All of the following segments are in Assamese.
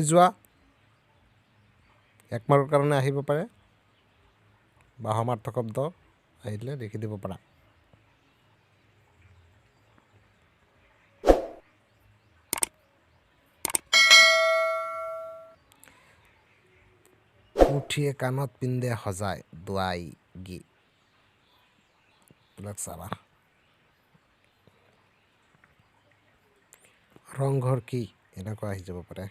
যোৱা, এক মাৰ্কৰ কাৰণে আহিব পাৰে বা সমাৰ্থক শব্দ আহিলে লিখি দিব পাৰা। মুঠিয়ে কাণত পিন্ধে সজাই দোৱাই গী, এইবিলাক চাবা। ৰংঘৰ কি, এনেকুৱা আহি যাব পাৰে।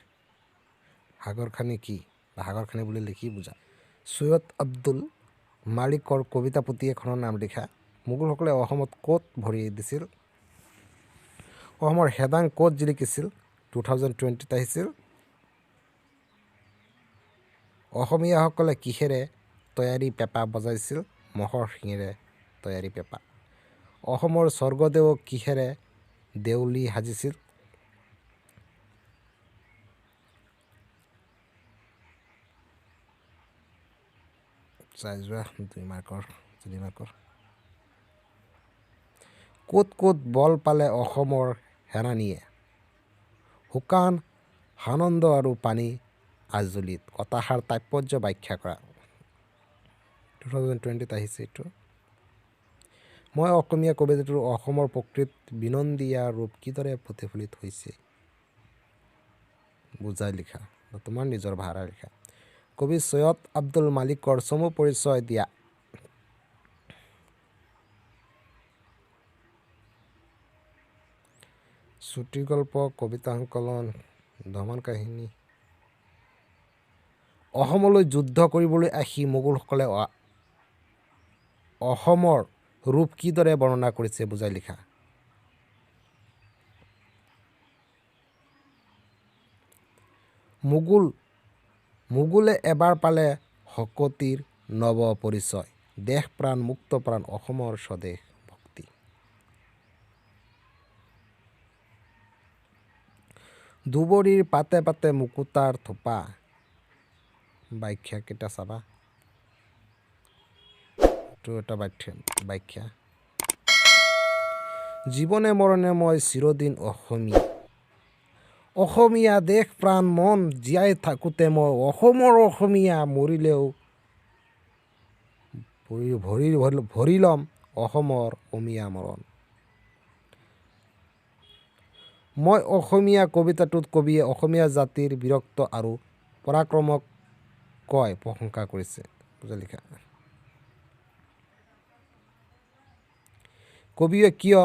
সাগৰখানি কি বা সাগৰখানি বুলি লিখি বুজা। চৈয়দ আব্দুল মালিকৰ কবিতা পুথি এখনৰ নাম লিখা। মোগলসকলে অসমত ক'ত ভৰি দিছিল? অসমৰ হেদাং ক'ত জিলিকিছিল? 2020ত আহিছিল। অসমীয়াসকলে কিহেৰে তৈয়াৰী পেঁপা বজাইছিল? ম'হৰ শিঙেৰে তৈয়াৰী পেঁপা। অসমৰ স্বৰ্গদেউক কিহেৰে দেউলী সাজিছিল? চাই যোৱা, 2 মাৰ্কৰ, 3 মাৰ্কৰ। ক'ত ক'ত বল পালে অসমৰ সেনানীয়ে? শুকান সানন্দ আৰু পানী আজুলিত। কথাষাৰ তাৎপৰ্য ব্যাখ্যা কৰা। 2020ত আহিছে এইটো। মই অসমীয়া কবিতাটোৰ অসমৰ প্ৰকৃত বিনন্দীয়া ৰূপ কিদৰে প্ৰতিফলিত হৈছে বুজাই লিখা বা তোমাৰ নিজৰ ভাষাৰে লিখা। কবি চৈয়দ আব্দুল মালিকৰ চমু পৰিচয় দিয়া। চুটিগল্প, কবিতা সংকলন, ভ্ৰমণ কাহিনী। অসমলৈ যুদ্ধ কৰিবলৈ আহি মোগলসকলে অসমৰ ৰূপ কিদৰে বৰ্ণনা কৰিছে বুজাই লিখা। মোগলে এবাৰ পালে শকতিৰ নৱ পৰিচয়, দেশ প্ৰাণ মুক্ত প্ৰাণ অসমৰ স্বদেশ ভক্তি। দুবৰিৰ পাতে পাতে মুকুতাৰ থোপা, ব্যাখ্যা কেইটা চাবা। এইটো এটা ব্যাখ্যা। জীৱনে মৰণে মই চিৰদিন অসমীয়া, অসমীয়া দেশ প্ৰাণ মন, জীয়াই থাকোঁতে মই অসমৰ অসমীয়া, মৰিলেও ভৰি ল'ম অসমৰ অমীয়া মৰণ। মই অসমীয়া কবিতাটোত কবিয়ে অসমীয়া জাতিৰ বীৰত্ব আৰু পৰাক্ৰমক কয় প্ৰশংসা কৰিছে। বুজা লিখা। কবিয়ে কিয়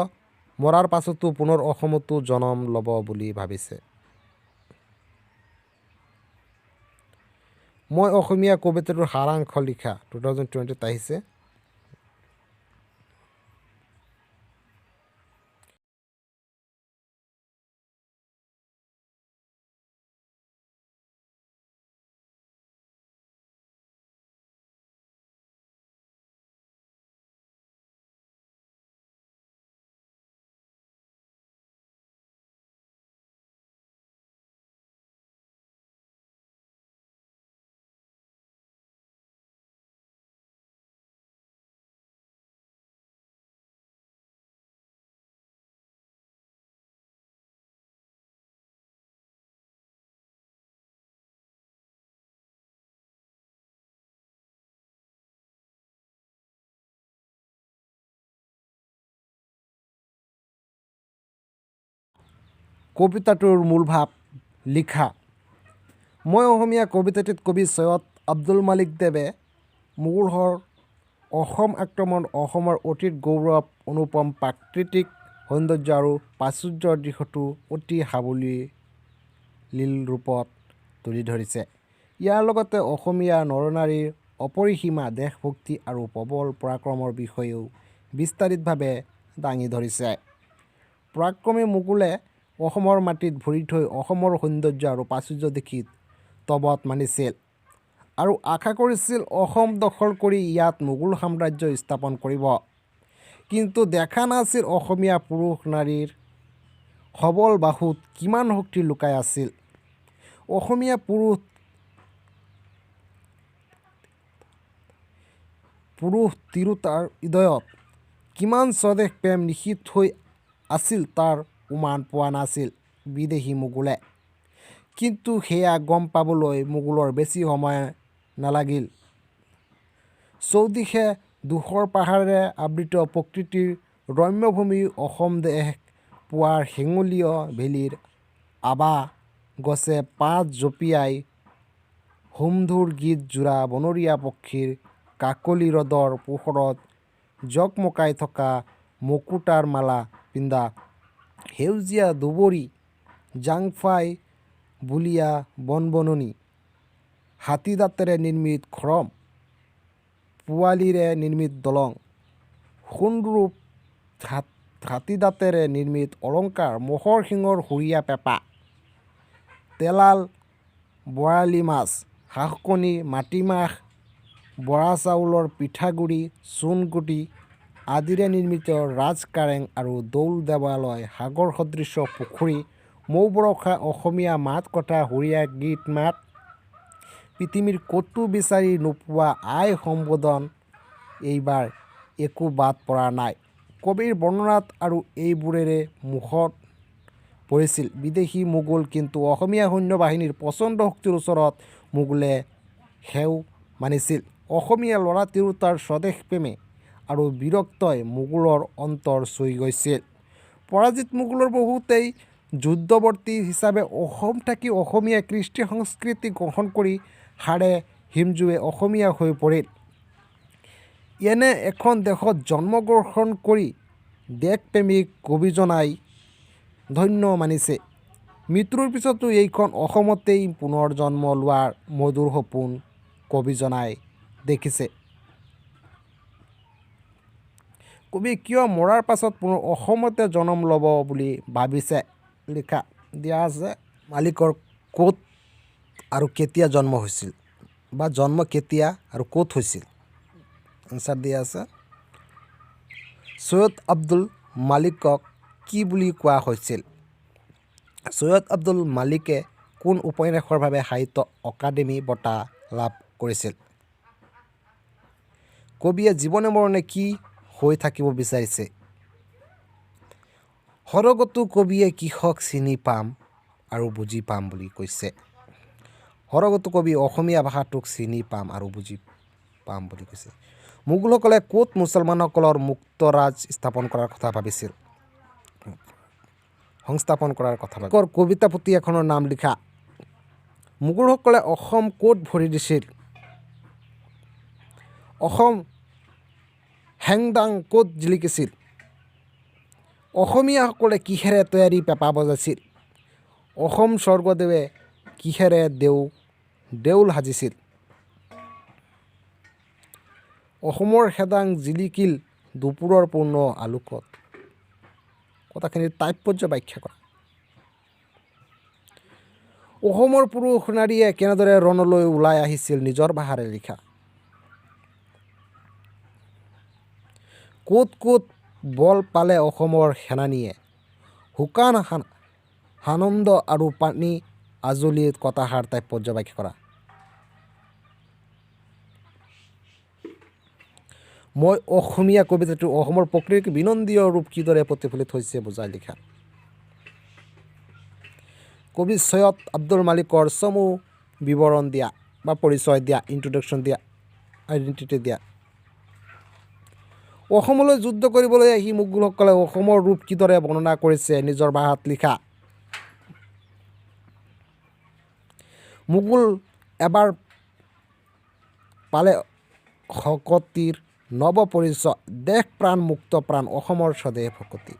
মৰাৰ পাছতো পুনৰ অসমতো জন্ম ল'ব বুলি ভাবিছে? মই অসমীয়া কবিতাটোৰ সাৰাংশ লিখা। 2020ত আহিছে। কবিতাটোৰ মূল ভাৱ লিখা। মই অসমীয়া কবিতাটিত কবি চৈয়দ আব্দুল মালিক দেৱে মোগলৰ অসম আক্ৰমণ, অসমৰ অতীত গৌৰৱ, অনুপম প্ৰাকৃতিক সৌন্দৰ্য আৰু প্ৰাচুৰ্যৰ দিশটো অতি সাৱলীল ৰূপত তুলি ধৰিছে। ইয়াৰ লগতে অসমীয়া নৰনাৰীৰ অপৰিসীমা দেশভক্তি আৰু প্ৰবল পৰাক্ৰমৰ বিষয়েও বিস্তাৰিতভাৱে দাঙি ধৰিছে। পৰাক্ৰমী মোগলে অসমৰ মাটিত ভৰি থৈ অসমৰ সৌন্দৰ্য আৰু প্ৰাচুৰ্য দেখি তবধ মানিছিল আৰু আশা কৰিছিল অসম দখল কৰি ইয়াত মোগল সাম্ৰাজ্য স্থাপন কৰিব। কিন্তু দেখা নাছিল অসমীয়া পুৰুষ নাৰীৰ সবল বাহুত কিমান শক্তি লুকাই আছিল। অসমীয়া পুৰুষ তিৰোতাৰ হৃদয়ত কিমান স্বদেশ প্ৰেম নিহিত হৈ আছিল তাৰ উমান পোৱা নাছিল বিদেশী মোগলে। কিন্তু সেয়া গম পাবলৈ মোগলৰ বেছি সময় নালাগিল। চৌদিশে ধূসৰ পাহাৰেৰে আবৃত প্ৰকৃতিৰ ৰম্যভূমি অসম দেশ পুৱাৰ হেঙুলীয়া বেলিৰ আভা, গছে পাত জঁপিয়াই সুমধুৰ গীত জোৰা বনৰীয়া পক্ষীৰ কাকলি, ৰ'দৰ পোহৰত জকমকাই থকা মুকুতাৰ মালা পিন্ধা সেউজীয়া দূবৰি, জাংফাই বুলীয়া বনবননি, হাতীদাঁতেৰে নিৰ্মিত খৰম, পোৱালিৰে নিৰ্মিত দলং, সোণৰূপ হাতীদাঁতেৰে নিৰ্মিত অলংকাৰ, ম'হৰ শিঙৰ সুৰীয়া পেঁপা, তেলাল বৰালি মাছ, হাঁহকণী, মাটিমাহ, বৰা চাউলৰ পিঠাগুড়ি, চূণগুটি আদিৰে নিৰ্মিত ৰাজকাৰেং আৰু দৌল দেৱালয়, সাগৰ সদৃশ পুখুৰী, মৌ বৰষা, অসমীয়া মাত কথা, সুৰীয়া গীত মাত, পৃথিৱীৰ ক'তো বিচাৰি নোপোৱা আই সম্বোধন এইবাৰ একো বাদ পৰা নাই। কবিৰ বৰ্ণনাত আৰু এইবোৰেৰে মুখত পৰিছিল বিদেশী মোগল। কিন্তু অসমীয়া সৈন্য বাহিনীৰ প্ৰচণ্ড শক্তিৰ ওচৰত মোগলে সেও মানিছিল। অসমীয়া ল'ৰা তিৰোতাৰ স্বদেশ প্ৰেমে আৰু বীৰত্বই মোগলৰ অন্তৰ চুই গৈছিল। পৰাজিত মোগলৰ বহুতেই যুদ্ধবৰ্তী হিচাপে অসম থাকি অসমীয়া কৃষ্টি সংস্কৃতি গ্ৰহণ কৰি হাড়ে হিমজুৱে অসমীয়া হৈ পৰিল। এনে এখন দেশত জন্মগ্ৰহণ কৰি দেশপ্ৰেমিক কবিজনাই ধন্য মানিছে। মৃত্যুৰ পিছতো এইখন অসমতেই পুনৰ জন্ম লোৱাৰ মধুৰ সপোন কবিজনাই দেখিছে। কবি কিয় মৰাৰ পাছত পুনৰ অসমতে জন্ম ল'ব বুলি ভাবিছে লিখা দিয়া আছে। মালিকৰ ক'ত আৰু কেতিয়া জন্ম হৈছিল বা জন্ম কেতিয়া আৰু ক'ত হৈছিল, এনচাৰ দিয়া আছে। চৈয়দ আব্দুল মালিকক কি বুলি কোৱা হৈছিল? চৈয়দ আব্দুল মালিকে কোন উপন্যাসৰ বাবে সাহিত্য অকাডেমি বঁটা লাভ কৰিছিল? কবিয়ে জীৱনে মৰণে কি হৈ থাকিব বিচাৰিছে? সৰগতো কবিয়ে কিহক চিনি পাম আৰু বুজি পাম বুলি কৈছে? সৰগতো কবি অসমীয়া ভাষাটোক চিনি পাম আৰু বুজি পাম বুলি কৈছে। মোগলসকলে ক'ত মুছলমানসকলৰ মুক্ত ৰাজ স্থাপন কৰাৰ কথা ভাবিছিল? সংস্থাপন কৰাৰ কথা ভাবিছিল। কবিতা পুথি এখনৰ নাম লিখা। মোগলসকলে অসম ক'ত ভৰি দিছিল? অসম হেংদাং ক'ত জিলিকিছিল? অসমীয়াসকলে কিহেৰে তৈয়াৰী পেঁপা বজাইছিল? অসম স্বৰ্গদেৱে কিহেৰে দেউল সাজিছিল? অসমৰ হেদাং জিলিকিল দুপুৰৰ পূৰ্ণ আলোকত। কথাখিনিৰ তাৎপৰ্য ব্যাখ্যা কৰা। অসমৰ পুৰুষ নাৰীয়ে কেনেদৰে ৰণলৈ ওলাই আহিছিল নিজৰ ভাষাৰে লিখা। ক'ত ক'ত বল পালে অসমৰ সেনানীয়ে? শুকান সানন্দ আৰু পানী আজলী কথাষাৰ তাৎপৰ্য ব্যাখ্যা কৰা। মই অসমীয়া কবিতাটো অসমৰ প্ৰকৃতিৰ বিনন্দীয় ৰূপ কিদৰে প্ৰতিফলিত হৈছে বুজাই লিখা। কবি চৈয়দ আব্দুল মালিকৰ চমু বিৱৰণ দিয়া বা পৰিচয় দিয়া, ইন্ট্ৰডাকশ্যন দিয়া, আইডেণ্টিটি দিয়া। অসমলৈ যুদ্ধ কৰিবলৈ আহি মোগলসকলে অসমৰ ৰূপ কিদৰে বৰ্ণনা কৰিছে নিজৰ ভাষাত লিখা। মোগল এবাৰ পালে শকতিৰ নৱ পৰিচয়, দেশ প্ৰাণ মুক্ত প্ৰাণ অসমৰ স্বদেশ ভকতি।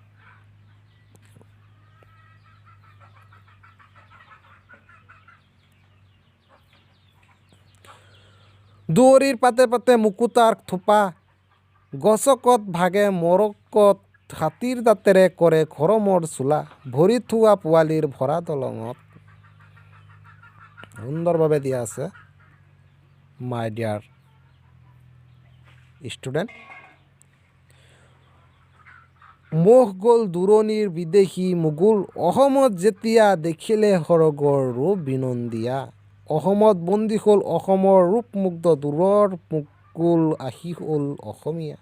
দুৱৰিৰ পাতে পাতে মুকুতাৰ থোপা, গছকত ভাগে মৰকত হাতীৰ দাঁতেৰে কৰে খৰমৰ চোলা, ভৰি থোৱা পোৱালিৰ ভৰা দলঙত। সুন্দৰভাৱে দিয়া আছে মাই ডিয়াৰ ষ্টুডেণ্ট। মোহ গ'ল দূৰণিৰ বিদেশী মোগল, অসমত যেতিয়া দেখিলে সৰগৰ ৰূপ বিনন্দীয়া। অসমত বন্দী হ'ল অসমৰ ৰূপমুগ্ধ দূৰৰ মোগল আহি হ'ল অসমীয়া।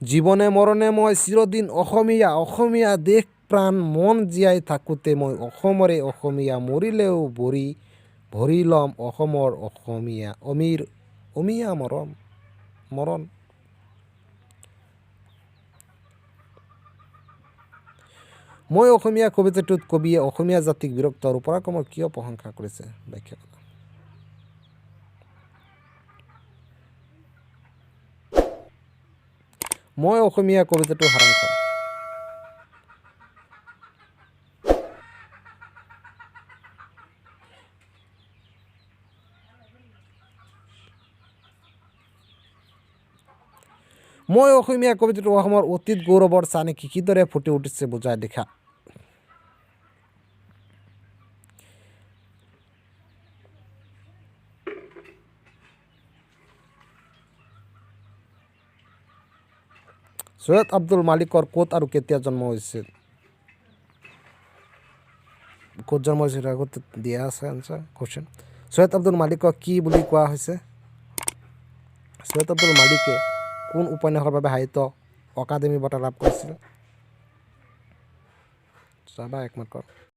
জীৱনে মৰণে মই চিৰদিন অসমীয়া, অসমীয়া দেশ প্ৰাণ মন জীয়াই থাকোঁতে মই অসমৰে অসমীয়া, মৰিলেও ভৰি ভৰি ল'ম অসমৰ অসমীয়া অমীৰ অমীয়া মৰম মৰণ। মই অসমীয়া কবিতাটোত কবিয়ে অসমীয়া জাতিক বীৰত্ব আৰু পৰাক্ৰমৰ কিয় প্ৰশংসা কৰিছে ব্যাখ্যা কৰা। মই অসমীয়া কবিতাটোৰ সাৰাংশ। মই অসমীয়া কবিতাটো অসমৰ অতীত গৌৰৱৰ চানেকি কিদৰে ফুটি উঠিছে বুজাই লিখা। চৈয়দ আব্দুল মালিকৰ ক'ত আৰু কেতিয়া জন্ম হৈছিল? ক'ত জন্ম হৈছিল আগত দিয়া আছে আনচাৰ কুৱেশ্যন। চৈয়দ আব্দুল মালিকক কি বুলি কোৱা হৈছে? চৈয়দ আব্দুল মালিকে কোন উপন্যাসৰ বাবে সাহিত্য অকাডেমি বঁটা লাভ কৰিছিল? চাবা এক মাৰ্কৰ।